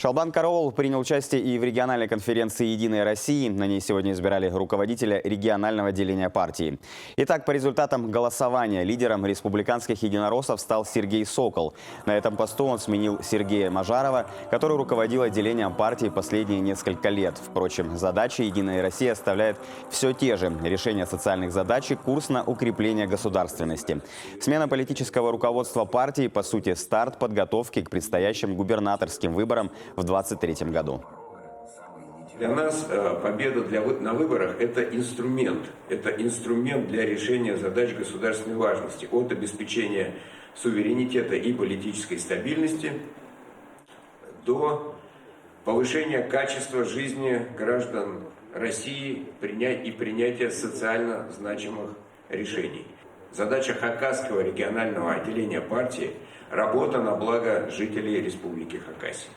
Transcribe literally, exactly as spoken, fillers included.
Шолбан Караулов принял участие и в региональной конференции «Единой России». На ней сегодня избирали руководителя регионального отделения партии. Итак, по результатам голосования лидером республиканских единороссов стал Сергей Сокол. На этом посту он сменил Сергея Мажарова, который руководил отделением партии последние несколько лет. Впрочем, задачи «Единая Россия» оставляют все те же: решение социальных задач и курс на укрепление государственности. Смена политического руководства партии, по сути, старт подготовки к предстоящим губернаторским выборам в двадцать третьем году. Для нас, э, победа для вы-, на выборах — это инструмент. Это инструмент для решения задач государственной важности, от обеспечения суверенитета и политической стабильности до повышения качества жизни граждан России приня-, и принятия социально значимых решений. Задача Хакасского регионального отделения партии — работа на благо жителей Республики Хакасия.